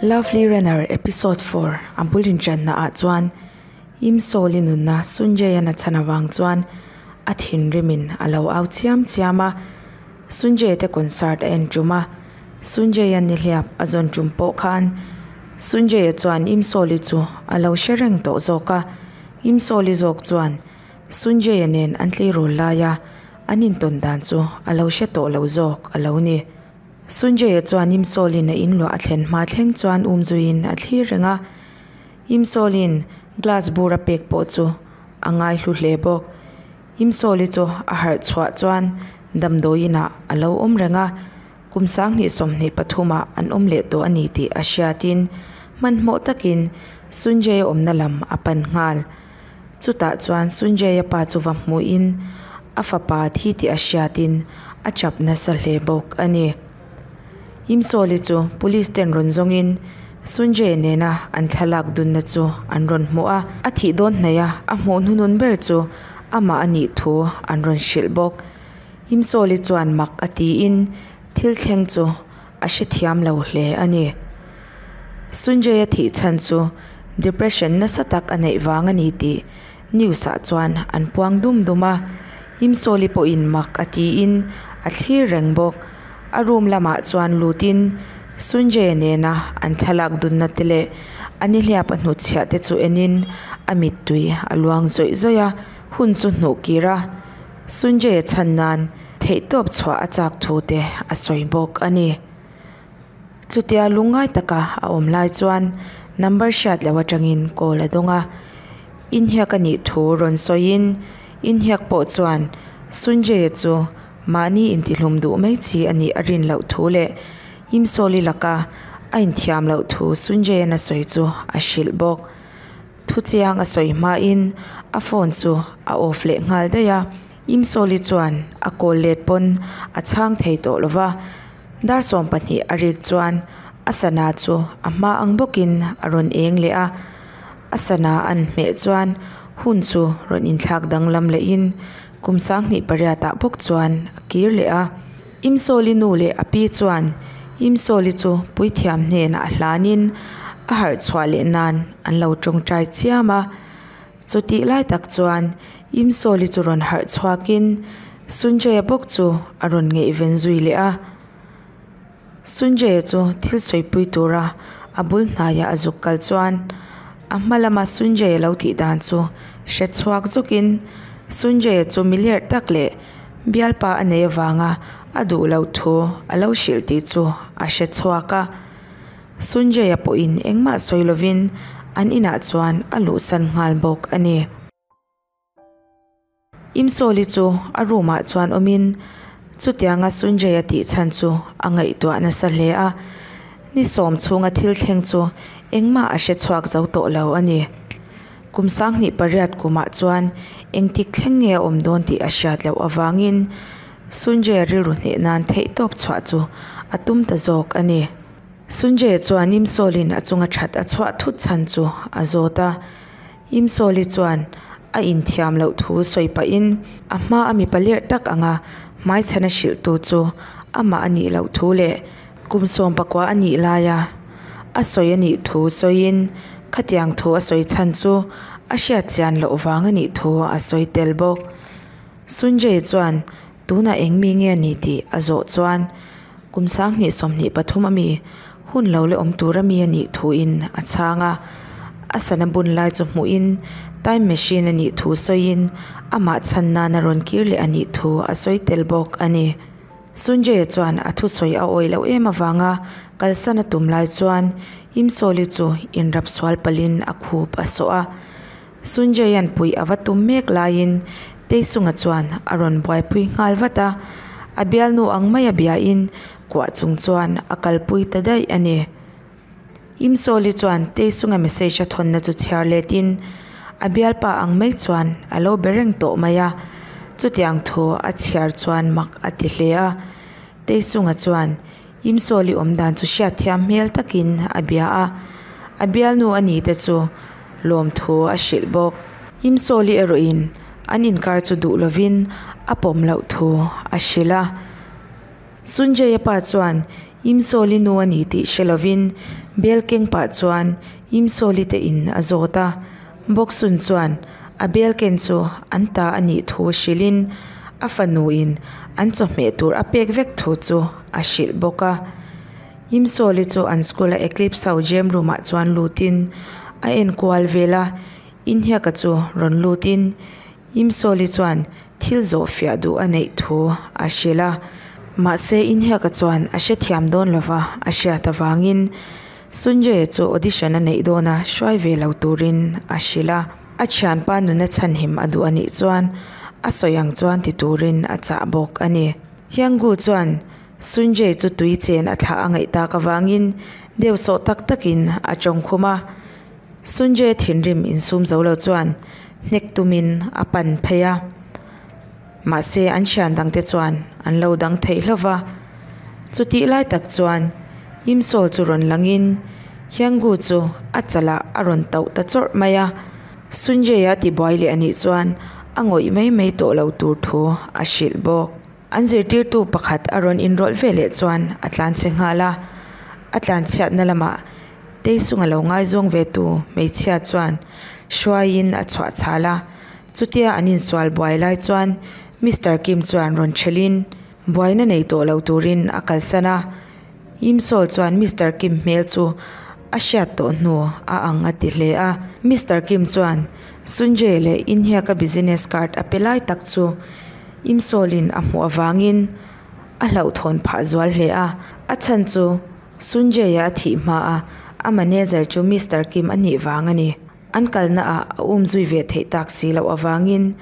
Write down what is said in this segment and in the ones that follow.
Lovely Runner Episode 4 a bul inṭanna ah chuan Imsawli nunna Sunjay-a'n a chhan avang chuan a thinrimin a lo au chiam chiam a, Sunjay te concert a en ṭum a, Sunjay-a nihliap a zawn ṭum pawh khan Sunjay-a chuan Imsawli chu a lo hre reng tawh zawk a, Imsawli zawk chuan Sunjay-a nen an tleirawl laia an intawn dan chu a lo hre tawh lo zawk a lo ni. Sunjay-a chuan Imsawlin a inluah a thlen hma thleng chuan umzuiin a thlir reng a, Imsawlin glass bur a pek pawh chu a ngaihlu hle bawk. Imsawli chu a harh chhuah chuan damdawiin ah a lo awm reng a, kum 2023 ah an awm leh tawh a ni tih a hriatin hmanhmawh takin Sunjay-a awmna lam a pan nghal. Chutah chuan Sunjay-a pa chu va hmuhin a fapa thi tih a hriatin a chap nasa hle bawk a ni. Imsawli chu police ten rawn zawngin Sunjay nena an thlalak dunna chu an rawn hmu a, a thih dawn hnaih a, a hmuh hnunun ber chu amah a nih thu an rawn hrilh bawk. Imsawli chuan mak a tiin thil thleng chu a hrethiam lo hle a ni. Sunjay-a thih chhan chu depression nasa tak a neih vang a ni tih news ah chuan an puang dum dum a, Imsawli pawhin mak a tiin a thlir reng bawk. A room lamah chuan lutin Sunjay-a nena an thlalak dunna te leh a nihliap a hnutchhiah te chu enin a mittui a luang zawih zawih a, hun chu hnuh kir a, Sunjay-a chhan nan theihtawp chhuah a chak thu te a sawi bawk a ni. Chutia lungngai taka a awm lai chuan number hriat loh atangin call a dawng a, inhiak a nih thu rawn sawiin inhiak pawh chuan Sunjay-a chu mahni intihlum duh mai chi a nih a rin loh thu leh Imsawli laka a inthiam loh thu Sunjay-a'n a sawi chu a hrilh bawk. Thuchiang a sawi hmain a phone chu a off leh nghal daih a, Imsawli chuan a call let pawn a chhang thei tawh lo va, dar 20 a rik chuan a sana chu a hma ang bawkin a rawn eng leh a, a sana an hmeh chuan hun chu rawn inthlak danglam lehin kum 2008 ah bawk chuan a kir leh a. Imsawli nu leh a pi chuan Imsawli chu puithiam hnenah hlanin a harh chhuah leh nan an lo tawngtai chiam a. Chutih lai tak chuan Imsawli chu rawn harh chhuakin Sunjay-a bawk chu a rawn ngaihven zui leh a. Sunjay-a chu thil sawipui tura a bul hnaiah a zuk kal chuan a hma lama Sunjay-a lo tih dan chu hre chhuak zawkin Sunjay-a chu mi lerh tak leh bialpa a nei avanga a duh loh thu a lo hrilh tih chu a hre chhuak a. Sunjay-a pawhin engmah sawi lovin an inah chuan a luhsan nghal bawk a ni. Imsawli chu a room ah chuan awmin chutianga Sunjay-a tih chhan chu a ngaihtuah nasa hle a, ni sawm chhunga thil thleng chu engmah a hre chhuak zo tawh lo a ni. Kum 2008 kumah chuan engtik thleng nge a awm dawn tih a hriat loh avangin Sunjay-a rilru hneh nan theihtawp chhuah chu a tum ta zawk a ni. Sunjay-a chuan Imsawlin a chunga that a chhuah thut chhan chu a zawt a, Imsawli chuan a inthiam loh thu sawi pahin a hma a mipa lerh tak anga hmaichhan a hrilhtu chu amah a nih loh thu leh kum 19 a nih laia a sawi a nih thu sawiin khatiang thu a sawi chhan chu a hriat chian loh vang a nih thu a sawi tel bawk. Sunjay chuan tunah eng mi nge a ni tih a zawh chuan kum 2023 a mi hun lo leh awm tur a mi a nih thuin a chhang a, a sana bun lai chu hmuhin time machine a nih thu sawiin amah chhan nan a rawn kir leh a nih thu a sawi tel bawk a ni. Sunjay-a chuan a thusawi a awih loh em avanga kalsan a tum lai chuan Imsawli chu inrap sual palhin a khup a sawh a. Sunjay-a'n puih a va tum mek laiin Teisunga chuan a rawn buaipui nghal vat a, a bialnu ang mai a biain kuah chung chuan a kalpui ta daih a ni. Imsawli chuan Teisunga message a thawnna chu chhiar letin a bialpa ang mai chuan a lo be reng tawh mai a, chutiang thu a chhiar chuan mak a ti hle a. Teisunga chuan Imsawli awm dan chu hriatthiam hmel takin a bia a, a bialnu a ni te chu lawmthu a hrilh bawk. Imsawli erawhin an inkar chu duh lovin a pawm loh thu a hrilh a. Sunjay-a pa chuan Imsawli nu a ni tih hre lovin Bel keng pah chuan Imsawli te in a zawt a, Bawksun chuan a bel ken chu an ta a nih thu hrilhin a fanu in an chawhmeh tur a pek vek thu chu a hrilh bawk a. Imsawli chu an school a Eclipse ho gym room ah chuan lutin a en kual vel a, Inhiaka chu rawn lutin Imsawli chuan thil zawh fiah duh a neih thu a hrilh a, mahse Inhiaka chuan a hrethiam dawn lova a hriat avangin Sunjay-a chu audition a neih dawna hruai ve lo turin a hrilh a, a thianpa nuna chhanhim a duh a nih chuan a sawi ang chuan ti turin a chah bawk a ni. Hyunggu chuan Sunjay chu tui chen a thlah a ngaih tak avangin deuhsawh tak takin a tawngkhum a. Sunjay thinrim insum zo lo chuan hnek tumin a pan phei a, mahse an thian dangte chuan an lo dang theih hlauh va. Chutih lai tak chuan Imsawl chu rawn langin Hyunggu chu a chalah a rawn tauh ta chawrh mai a. Sunjay-a tibuai leh a nih chuan a ngawih mai mai tawh lo tur thu a hrilh bawk. An zirtirtu pakhat a rawn inrawlh ve leh chuan a tlanchhe nghal a, a tlanchhiatna lamah Teisunga lo ngaizawng ve tu hmeichhia chuan hruaiin a chhuah chhal a, chutia an insual buai lai chuan Mister Kim chuan rawn thelhin buaina nei tawh lo turin a kalsan a, Imsawl chuan Mister Kim hmel chu a hriat tawh hnu a ang a ti hle a. Mister Kim chuan Sunjay leh Inhiaka business card a pe lai tak chu Imsawlin a hmuh avangin a hlauhthawn phah zual hle a, a chhan chu Sunjay-a a thih hma a, a manager chu Mister Kim a nih vang a ni. An kalna ah a um zui ve theih tak si loh avangin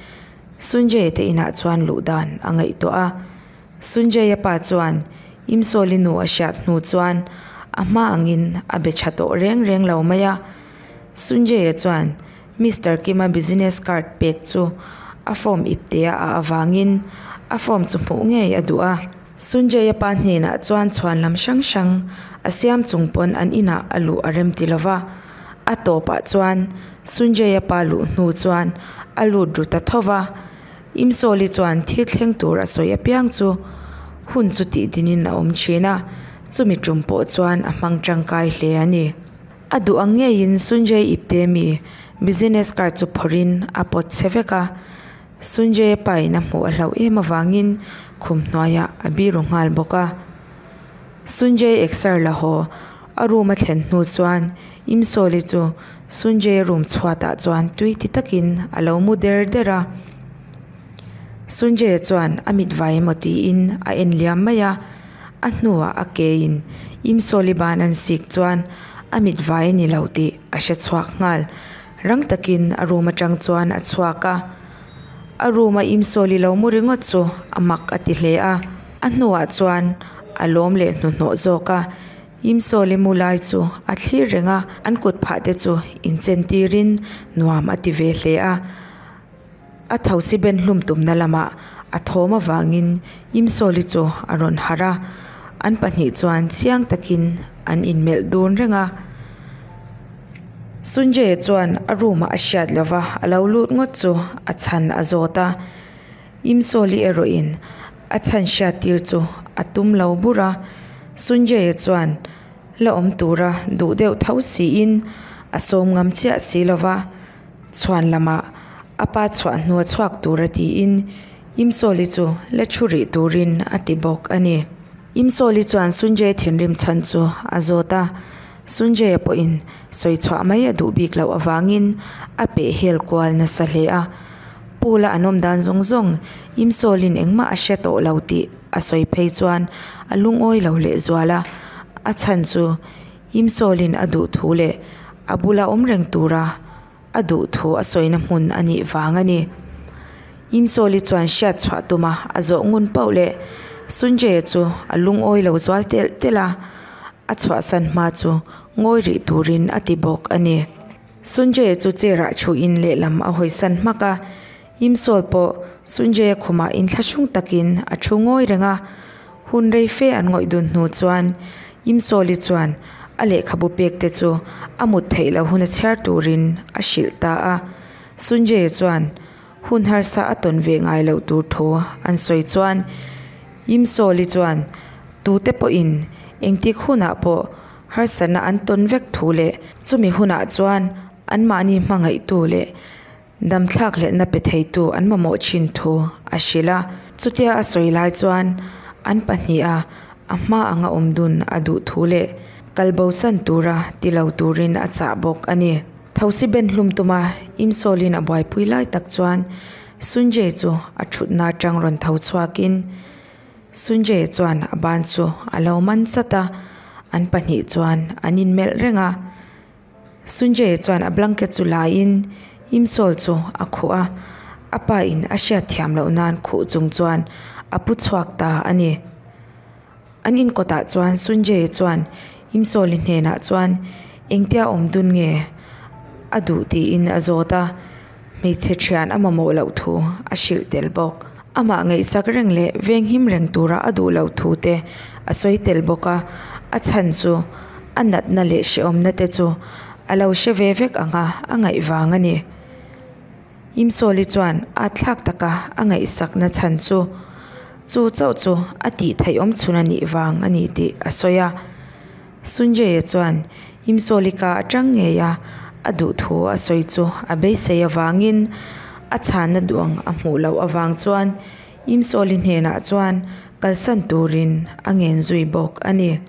Sunjay-a te inah chuan luh dan a ngaihtuah a. Sunjay-a pa chuan Imsawli nu a hriat hnu chuan a hma angin a be tha tawh reng reng lo mai a. Sunjay-a chuan Mister Kim-a business card pek chu a form iptea a avangin a form chu hmuh ngei a duh a. Sunjay-a pa hnenah chuan chhuan lam hrang hrang a siam chung pawn an inah a luh a rem ti lova. A tawpah chuan Sunjay-a pa luh hnu chuan a lut ru ta tho va. Imsawli chuan thil thleng tur a sawi apiang chu hun chu tih dinin a awm thin a, chumi tum pawh chuan a hmang tangkai hle a ni. A duh ang ngeiin Sunjay ipte mi business card chu phawrhin a pawt chhe vek a. Sunjay-a pain a hmuh a hlauh em avangin khum hnuaiah a biru nghal bawk a. Sunjay exer la haw a room a thlen hnu chuan Imsawli chu Sunjay-a room chhuatah chuan tui ti takin a lo mu der der a. Sunjay-a chuan a mit vai emaw tiin a en liam mai a, a hnuah a kein Imsawli ban an sik chuan a mit vai a ni lo tih a hre chhuak nghal. Rang takin a room atang chuan a chhuak a, a room a Imsawli lo mu ringawt chu a mak a ti hle a, a hnuah chuan a lawm leh hnuhnawh zawk a, Imsawli mu lai chu a thlir reng a, an kut phah te chu inchen tirin nuam a ti ve hle a, a thosi ben hlum tumna lamah a thawm avangin Imsawli chu a rawn harh a, an pahnih chuan chiang takin an inmelh dun reng a. Sunjay chuan a room ah a hriat lova a lo lut ngawt chu a chhan a zawt a, Imsawli erawhin a chhan hriat tir chu a tum lo bur a, Sunjay chuan la awm tura duh deuh tho siin a sawm ngam chiah si lova, chhuan lamah a pa chhuah hnu a chhuak tura tiin Imsawli chu la thu rih turin a ti bawk a ni. Imsawli chuan Sunjay thinrim chhan chu a zawt a, Sunjay-a pawhin sawi chhuah mai a duh bik loh avangin a peh hel kual nasa hle a. Pool-a an awm dan zawng zawng Imsawlin engmah a hre tawh lo tih a sawi phei chuan a lungawi lo lehzual a. A chhan chu Imsawlin a duh thu leh a bula awm reng tura a duh thu a sawina hmun a nih vang a ni. Imsawli chuan hriat chhuah tuma a zawh ngun pauh leh Sunjay-a chu a lungawi lo zual telh telh a, a chhuahsan hma chu ngawi rih turin a ti bawk a ni. Sunjay-a chu chair-ah thuin lehlam a hawisan hmak a, Imsawl pawh Sunjay-a khumah inthlahrung takin a thu ngawi reng a. Hun rei fe an ngawih dun hnu chuan Imsawli chuan a lehkhabu pek te chu a mut theih loh hun a chhiar turin a hrilh ta a. Sunjay-a chuan hun harsa a tawn ve ngai loh tur thu an sawi chuan Imsawli chuan tute pawhin engtik hunah pawh harsatna an tawn vek thu leh chumi hunah chuan anmahni hmangaihtu leh damthlakhlelhna pe theitu an mamawh thin thu a hrilh a. Chutia a sawi lai chuan an pahniha a hma anga awm dun a duh thu leh kalbosan tura ti lo turin a chah bawk a ni. Thosi ben hlum tuma Imsawlin a buaipui lai tak chuan Sunjay chu a thutna atang rawn tho chhuakin Sunjay chuan a ban chu a lo man chat a, an pahnih chuan an inmelh reng a. Sunjay chuan a blanket chu la in Imsawl chu a khuh a, a pa in a hriat thiam loh nan khuh chung chuan a pu chhuak ta a ni. An inkawtah chuan Sunjay chuan Imsawli hnenah chuan engtia awm dun nge a duh tiin a zawt a, hmeichhe thian a mamawh loh thu a hrilh tel bawk. Amah ngaihsak reng leh venghim reng tura a duh loh thu te a sawi tel bawk a, a chhan chu a natna leh hrehawmna te chu a lo hre ve vek ang a, a ngaih vang a ni. Imsawli chuan a thlak taka a ngaihsakna chhan chu chu chauh chu a tih theih awm chhun a nih vang a ni tih a sawi a. Sunjay-a chuan Imsawli ka atang ngei a a duh thu a sawi chu a beisei avangin a chhanna duang a hmuh loh avang chuan Imsawli hnenah chuan kalsan turin a ngen zui bawk a ni.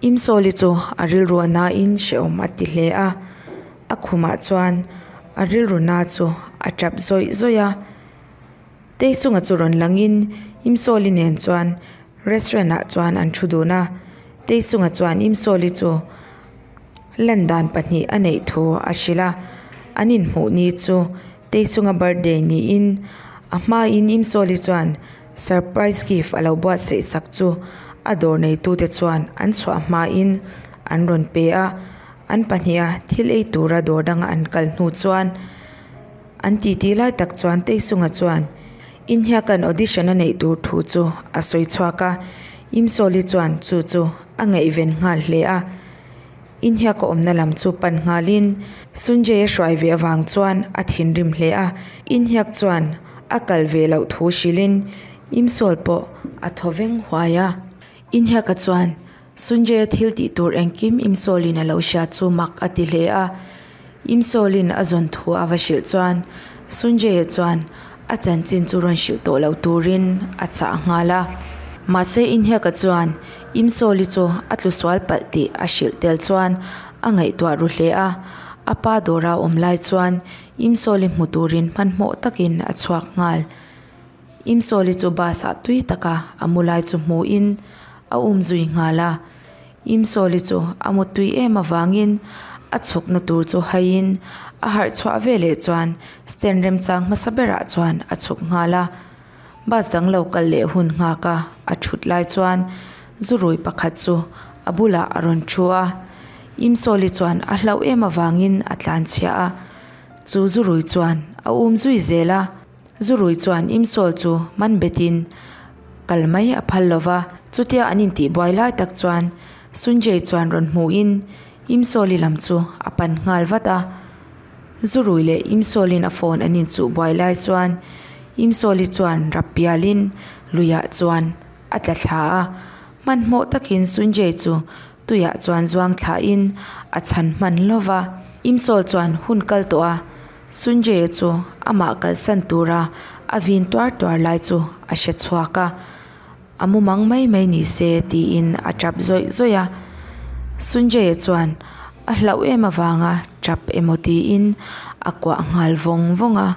Imsawli chu a rilru a nain hrehawm a ti hle a, a khumah chuan a rilru na chu a tap zawih zawih a. Teisunga chu rawn langin Imsawli nen chuan restaurant ah chuan an thu dun a, Teisunga chuan Imsawli chu lan dan pahnih a neih thu a hrilh a, an inhmuh ni chu Teisunga birthday niin a hmain Imsawli chuan surprise gift a lo buatsaih sak chu a dawr neitute chuan an chhuah hmain an rawn pe a, an pahniha thil ei tura dawr danga an kal hnu chuan an titi lai tak chuan Teisunga chuan Inhiakan audition a neih tur thu chu a sawi chhuak a, Imsawli chuan chu chu a ngaihven nghal hle a. Inhiaka awmna lam chu pan nghalin Sunjay a hruai ve avang chuan a thinrim hle a, Inhiak chuan a kal ve loh thu hrilhin Imsawl pawh a thaw veng huai a. Inhiaka chuan Sunjay a thil tih tur engkim Imsawlin a lo hria chu mak a ti hle a, Imsawlin a zawn thu a va hrilh chuan Sunjay-a chuan a chanchin chu rawn hrilh tawh lo turin a chah nghal a. Mahse Inhiaka chuan Imsawli chu a tlu sual palh tih a hrilh tel chuan a ngaihtuah ru hle a, a pa dawra awm lai chuan Imsawli hmu turin hmanhmawh takin a chhuak nghal. Imsawli chu bus ah tui taka a mu lai chu hmuin a um zui nghal a. Imsawli chu a mu tui em avangin a chhukna tur chu haiin a harh chhuah veleh chuan stand remchang hmasa berah chuan a chhuk nghal a. Bus dang lo kal leh hun nghak a a thut lai chuan zurui pakhat chu a bulah a rawn thu a. Imsawli chuan a hlauh em avangin a tlanchhia a, chu zurui chuan a um zui zel a. Zurui chuan Imsawl chu man betin kal mai a phal lo va, chutia an intihbuai lai tak chuan Sunjay chuan rawn hmuhin Imsawli lam chu a pan nghal vat a. Zurui leh Imsawlin a phone an inchuhbuai lai chuan Imsawli chuan rap pialin luiah chuan a tla thla a, hmanhmawh takin Sunjay chu tuiah chuan zuang thlahin a chhan hman lo va. Imsawl chuan hun kal tawh a, Sunjay-a chu amah kalsan tura a vin tuar tuar lai chu a hre chhuak a, a mumang mai mai ni se tiin a tap zawih zawih a. Sunjay-a chuan a hlauh em avanga tap emaw tiin a kuah nghal vawng vawng a.